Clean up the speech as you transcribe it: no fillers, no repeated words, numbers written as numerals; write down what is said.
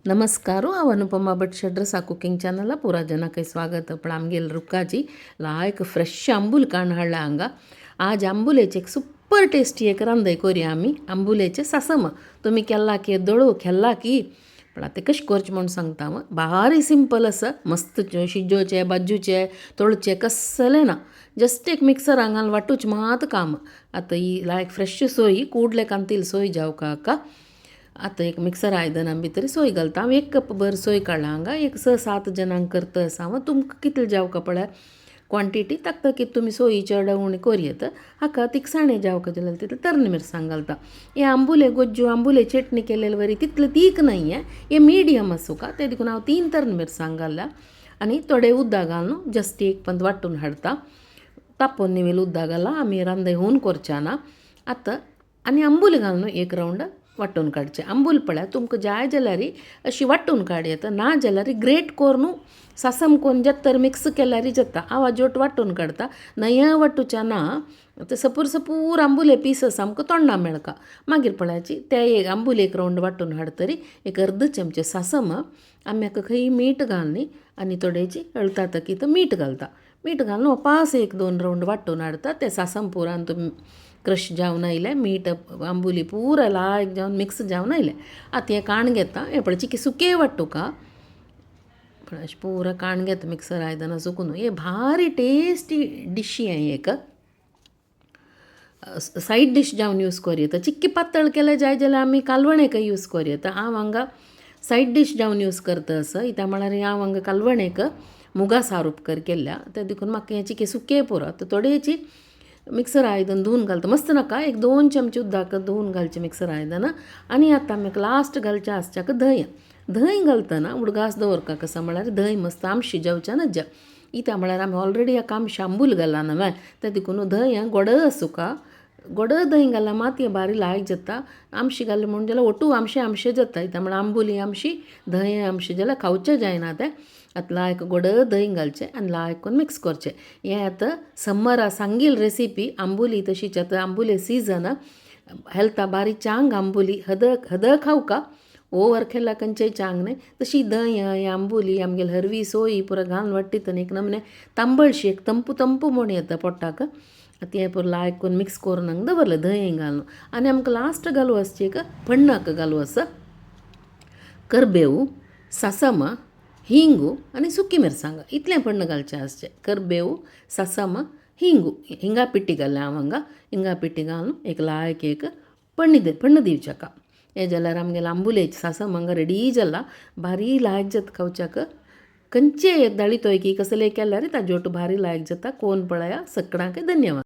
नमस्कार, हांव अनुपमा भट शेड्रसा कुकिंग चॅनला पुरा जनाक स्वागत. पण आमगेल रुकाजी लायक फ्रेश आंबूल काण हाडला हांगा. आज आंबुलेचे एक सुपर टेस्टी एक रांदय करूया आमी. आंबुलेचे सासम तुमी केला की दळू खेल्ला की, पण आतां कशें करचें म्हूण सांगता हांव. भारी सिंपल आसा, मस्त शिजोवचें भाजूचे तळचें कसलें ना, जस्ट एक मिक्सरान घालून वांटूचें मात काम. आतां ही लायक फ्रेश सोय कुडले कांतील सोय जावका हाका. आतां एक मिक्सर आयदनां भितर सोय घालता हांव. 1 कप भर सोय काडला हांगा. एक 6-7 जाणांक करता आसा हांव. तुमकां कितले जावका पळय क्वॉन्टिटी ताक तुमी सोयी चड उणी करयेत. हाका तिखसाणे जावका जाल्यार तितले तरणे मिरसांग घालता. हे आंबुले गोज्जू आंबुले चटणी केलेले वरी तितले तीख नाही आहे, हे मिडियम आसूका ते देखून हांव 3 तरणे मिरसांग घालल्या आनी थोडे उदक घालून जस्ट एक पंद वांटून हाडटा. तापोवन निवेल उदक घाला आमी रांदय हून करच्या ना. आतां आनी आंबूल घालून एक रावंड वांटून काडचें. आंबूल पळय तुमकां जाय जाल्यार अशी वांटून काडयेत, ना जाल्यार ग्रेट करून सासम कोन्न जाता तर मिक्स केल्यार जाता. हांव आजोट वांटून काडटा, नया वांटूच्या ना ते सपूर सपूर आंबुले पीस आमकां तोंडा मेळका. मागीर पळयाची ते एक आंबूल एक रावंड वांटून हाडतरी एक अर्द चमचे सासम आमी हाका खंय मीठ घालनी आनी थोडेची हळता तकीत मीठ घालता. मीठ घालून पास 1-2 रावंड वांटून हाडटा. ते सासम पुरान तुमी क्रश जावन आयलें, मीठ आंबुली पुरा लायक जावन मिक्स जावन आयलें. आतां हें काण घेता, हें पळय चिकी सुके वांटूका पळय अशें पुरा काण घेता मिक्सर आयदनां सुकून. हे भारी टेस्टी डिशी हें एक सायड डीश जावन यूज करूं. चिक्की पातळ केलें जाय जाल्यार आमी कालवणेक यूज करूं. हांव हांगा सायड डीश जावन यूज करता आसा. कित्याक म्हळ्यार हांव हांगा कालवणेक मुगा सार उपकर केल्या ते देखून म्हाका हें चिके सुके पुरो. आतां थोडेची मिक्सर आयदन धुवन घालता, मस्त नाका 1-2 चमचे उदक धुवन घालचें मिक्सर आयदनां. आनी आतां आमी लास्ट घालचें आसच्याक धंय. धंय घालतना उडगास दवरका कसा म्हळ्यार धंय मस्त आमशी जावचें नज्जा. कित्याक म्हळ्यार आमी ऑलरेडी हाका आमशी आंबूल घाला न्हय ते देखून धंय गोड आसूका. गोड धंय घाल्यार मात हें बारी लायक जाता. आमशी घालें म्हूण जाल्यार ओटू आमशे आमशे जाता. कित्याक म्हळ्यार आंबुली आमशी धंय आमशें जाल्यार खावचें जायना तें. आतां लायक गोड धंय घालचें आनी लायक करून मिक्स करचें. हें आतां समरा सांगील रेसिपी आंबुली तशीच. आतां आंबुले सीजन हेल्था बारी चांग आंबुली हद हद खावका ओवर खेल्यार खंयचेय चांग न्हय. तशी धंय आंबुली आमगेली हरवी सोय पुरो घालून वाडटीत एक नमने तांबळशी एक तंपू तंपू म्हूण येता पोटाक. आतां हें पुरो लायक करून मिक्स करून हांगा दवरलें धंय घालून. आनी आमकां लास्ट घालूं आसची एक पण्णाक घालूं आसा करबेव, सासम, हिंगू आनी सुकी मिरसांग इतलें पण्ण घालचें आसचें. करबेव, सासम, हिंगू, हिंगा पिट्टी घातल्या हांव हांगा. हिंगा पिट्टी घालून एक लायक एक पण्ण पण्ण दिवचें. हें जाल्यार आमगेलें आंबुलेचें सासम हांगा रेडी जाला. भारी लायक जाता खावच्याक. खंयचेय दाळी तोयकी कसलेय केल्यार ताजोट भारी लायक जाता. कोन पळया. सगळ्यांक धन्यवाद.